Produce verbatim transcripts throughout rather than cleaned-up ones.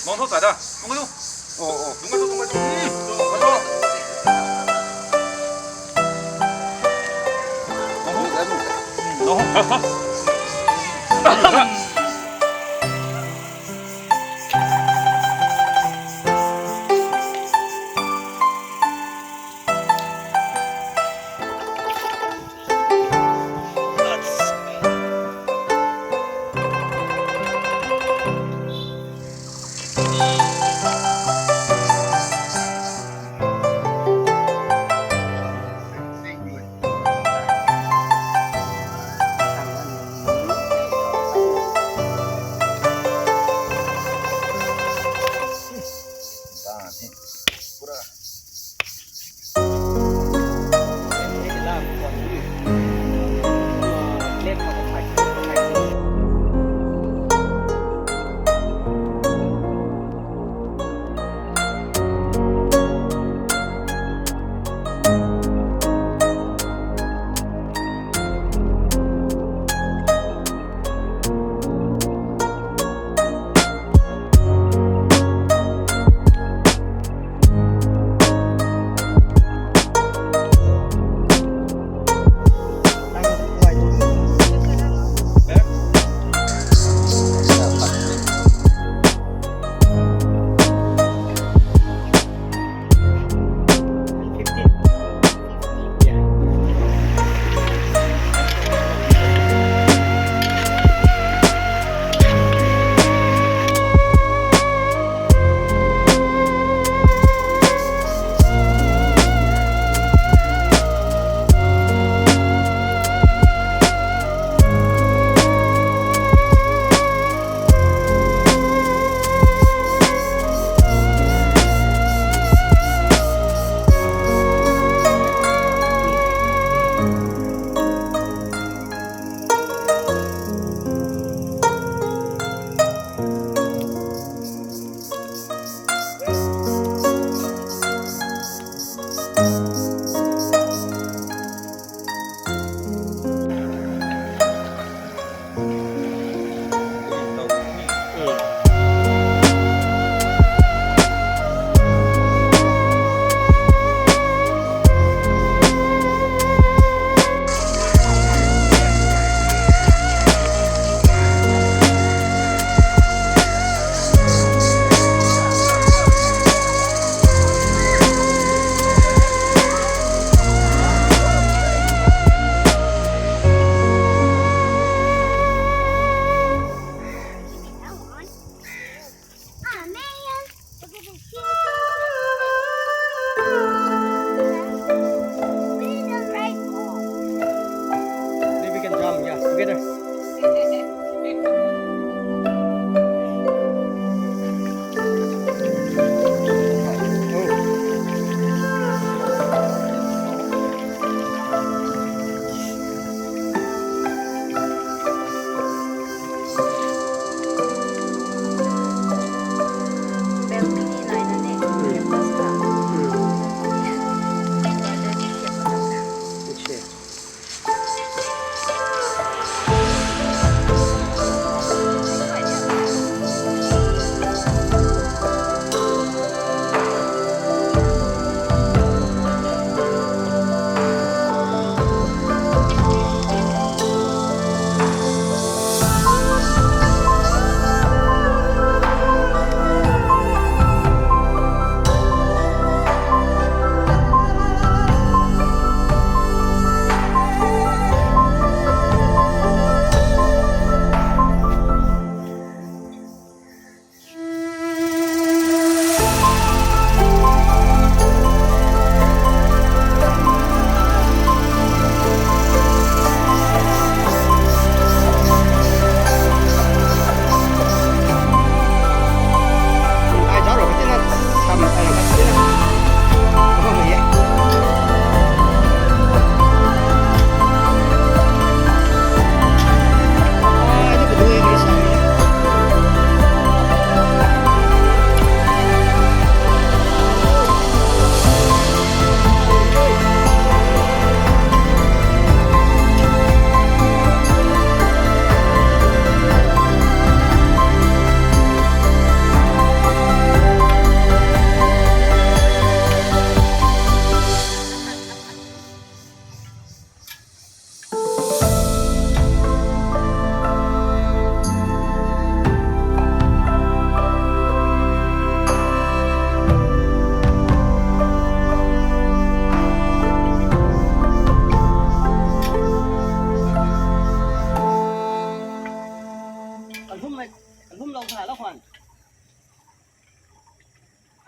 Mong tho sa da. Mong tho. Oh, oh. Dung tho, dung tho. Hmm. Mong tho. Dung tho.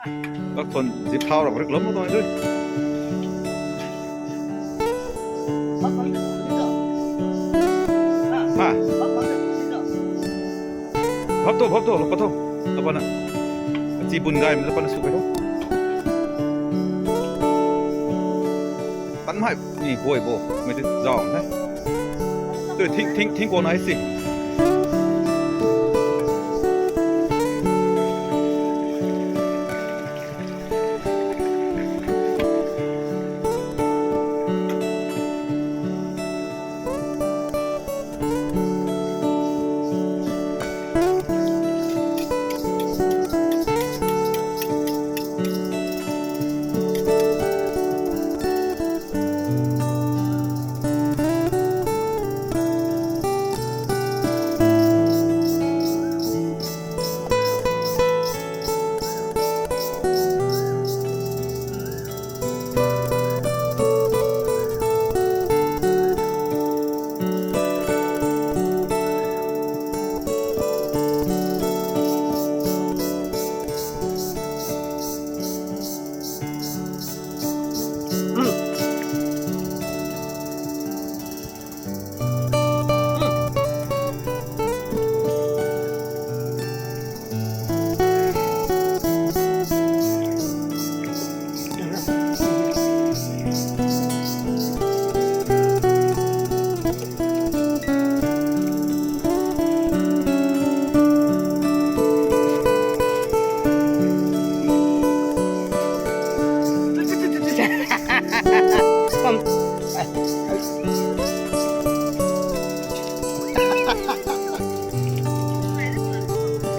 Kak thon zip thau rak rik lom tuang tu. Ha. Bap tu, bap tu, lapa tu. Lapa na. Chi bun gai, lapa na su kai tu. Tan mai ni boi bo, mai te zau na. Tu thing, thing, thing ko na si.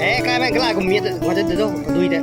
Eh, kai mei kalai kum miat, ngua te tu, dui te.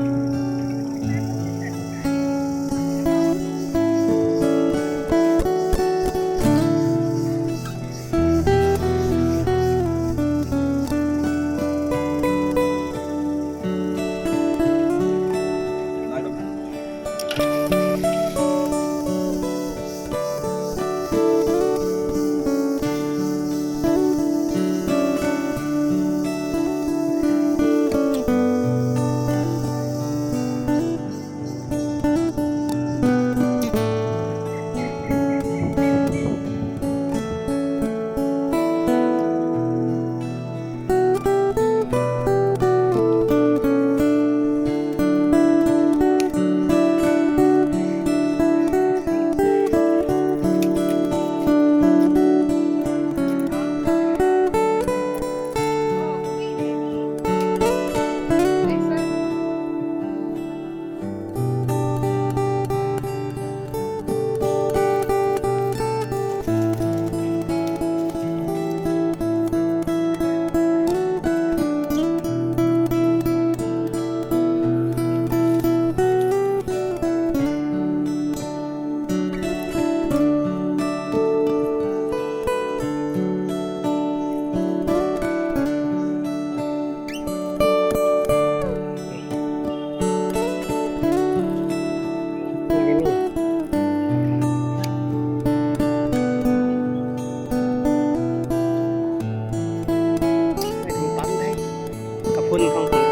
Kaphun khang phun.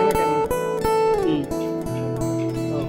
Hmm. Oh.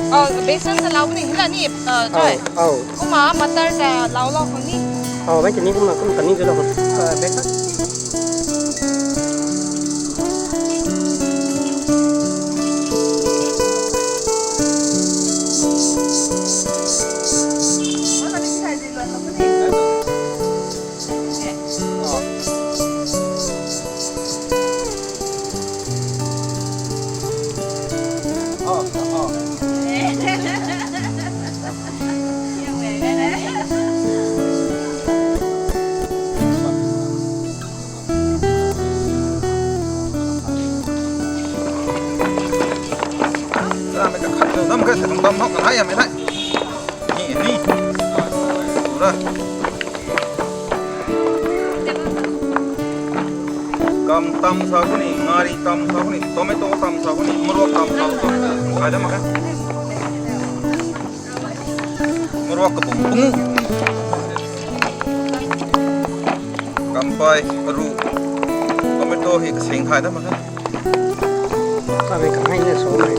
Oh, besan sa lau ni hila ni, uh, Joy. Oh, oh. Kumna matar ta lau lau khang ni. Oh, bai tini kumna kum tani jo lau. Uh, besan. Ni, ni. Ura. Kam tam sa khou ni, ngari tam sa khou ni, tomato tam sa khou ni, morok tam sa khou ni. Ai da mak khe. Morok kabung bung. Kampai, aru, tomato hei kasing thay da mak khe. Kamei kamei na so mei.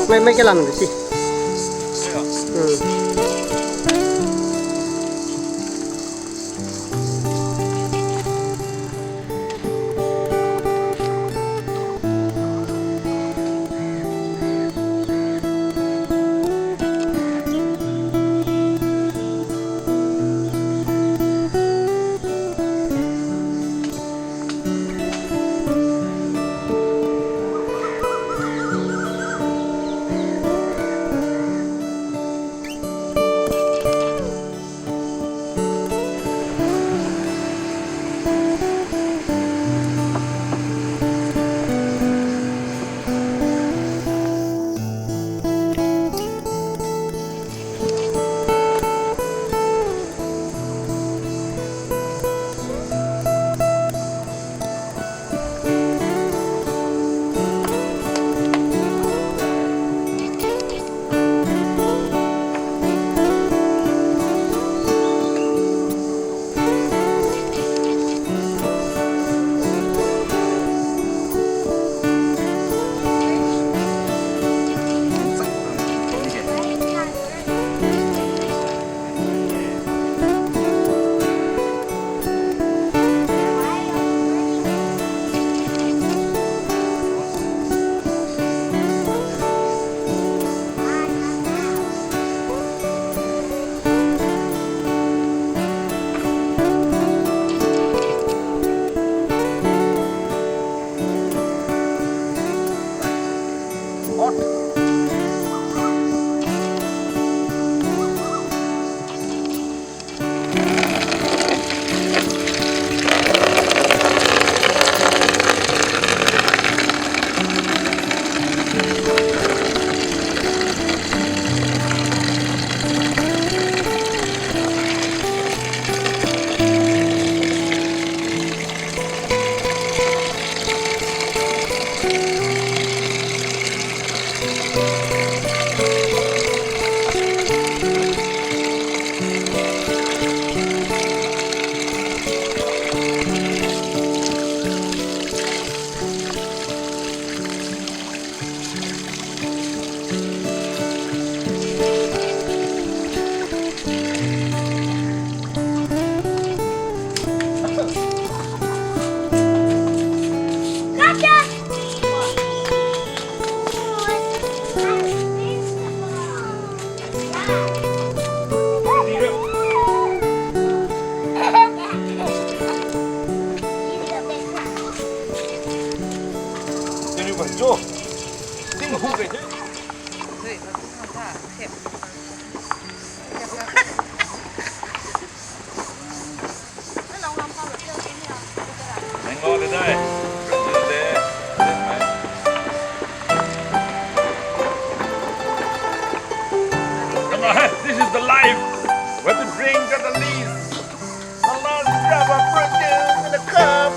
Mei, mei kalam si. Hmm. This is the life. We have to drink at the least. A large drop of fruit juice in a cup.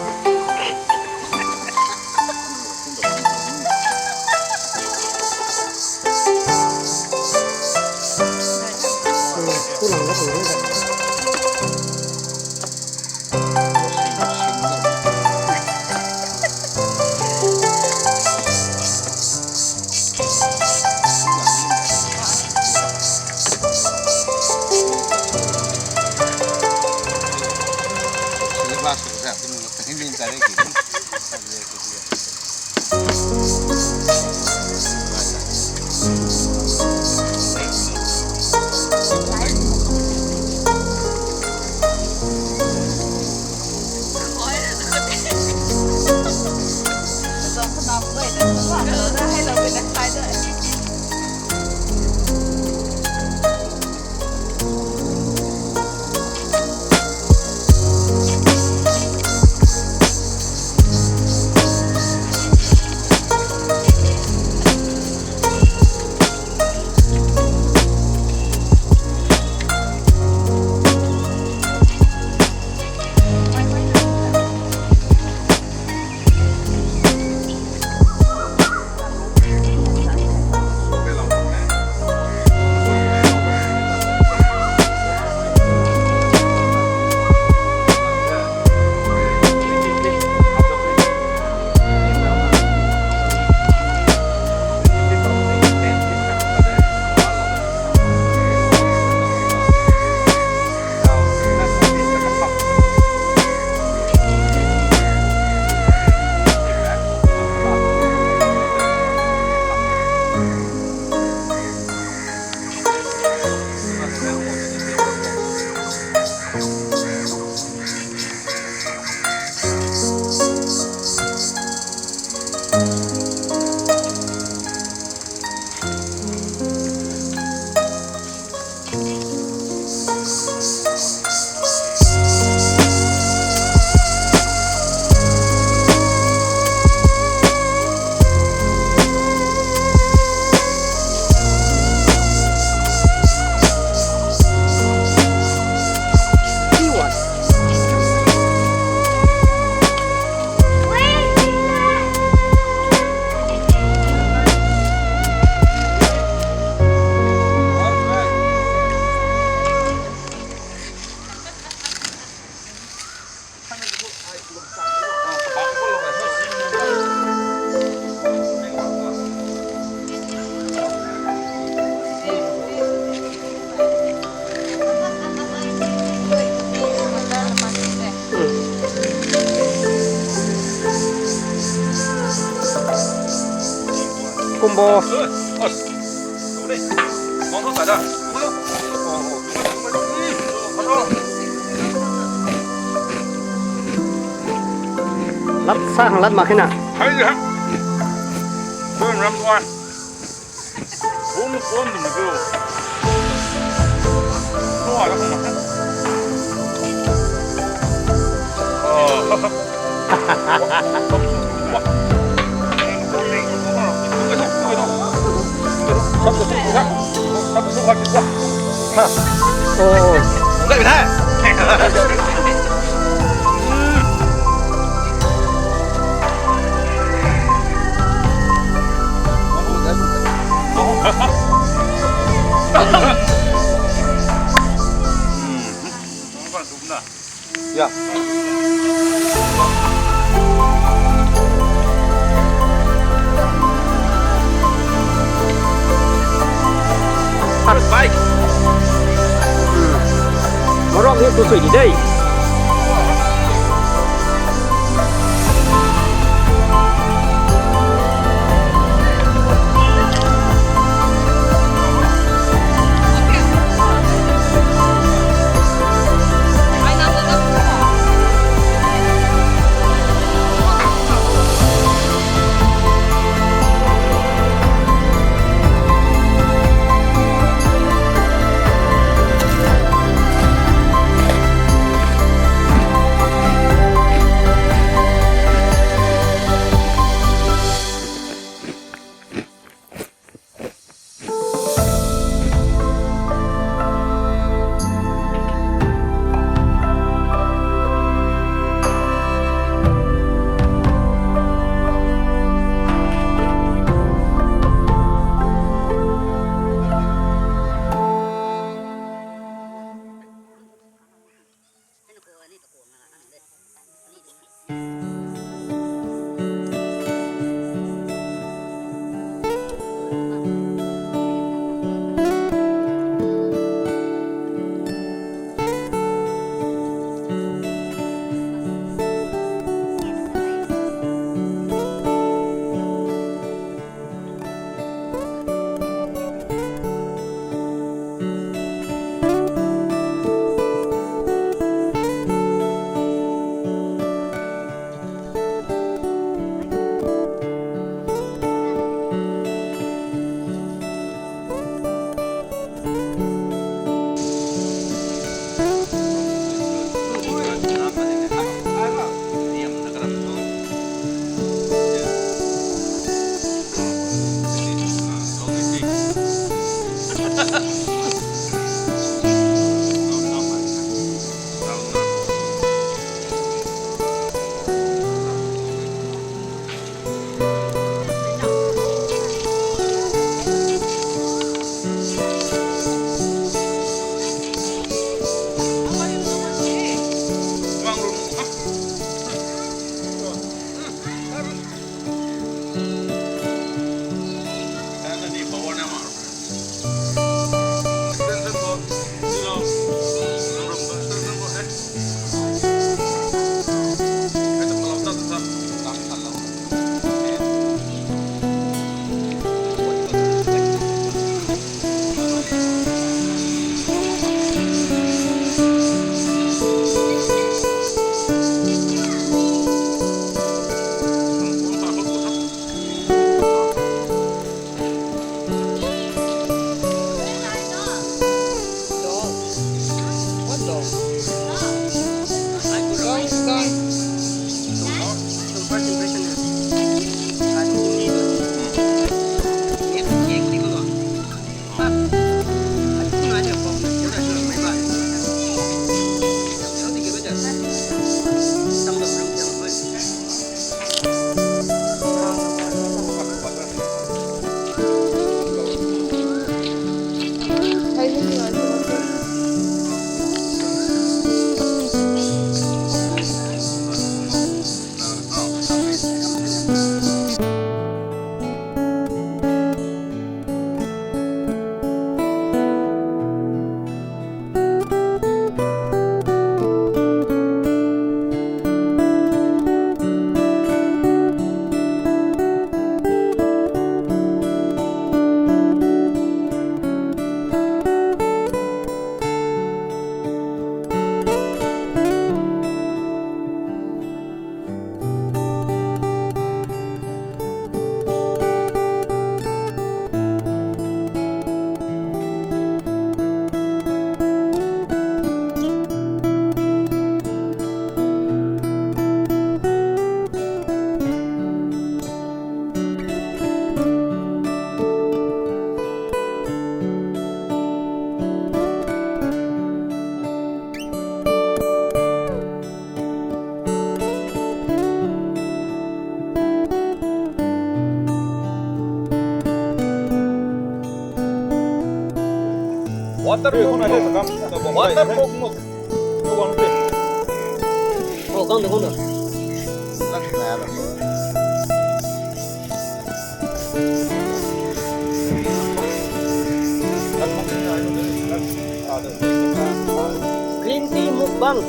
Kumbo. Lat sa khang lat mak khe na. Hai ha. Bun ram wan. Bum bum ni bu. Tua la khang mak khe. Oh. Ya. Bike. Morok ni tu sui di dei. Water pok mok. Oh, kang de, kang de. Green tea mukbang.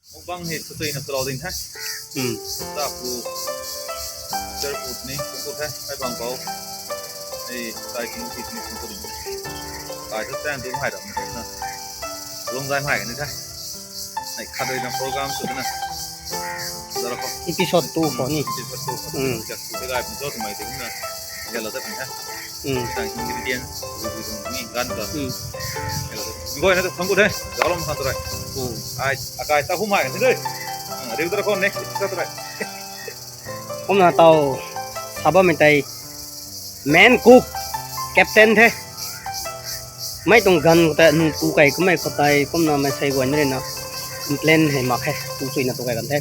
Mukbang hei satuina salou ding the. Hmm. Tapu, sir put ni, put the, hai bang bau. Ei, tai king ti ni put ding. Tai tu tan tu hai ram na. Long zai hai kan ni the. Nei, khat rui na program sw na. Zara ko. Episode two khou ni. Episode two khou. Hmm. Just tu guy pun jo tu mai ding na. Gala ta kan the. Hmm. Tang ingredients, ni gan ta. Hmm. Gala ta. Ngoi na tu thang ko the. Jalom san tu rai. Hmm. Ai, akai ta hu mai kan ni de. Ah, riu ta ko next ta tu rai. Kumna tau, sa bammei tei main cook, captain the. Mei tuang ganv khou tei nung tu kai kamei khou tei kumna mei sei guan rui na complain hei mak khe, tu chuina tu kai kan the.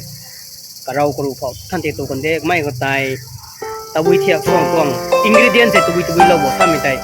Karau karu phou than ti tu kan de, kamei khou tei tabui thiak suang tuang ingredient hei tabui tabui lou bo samei tei.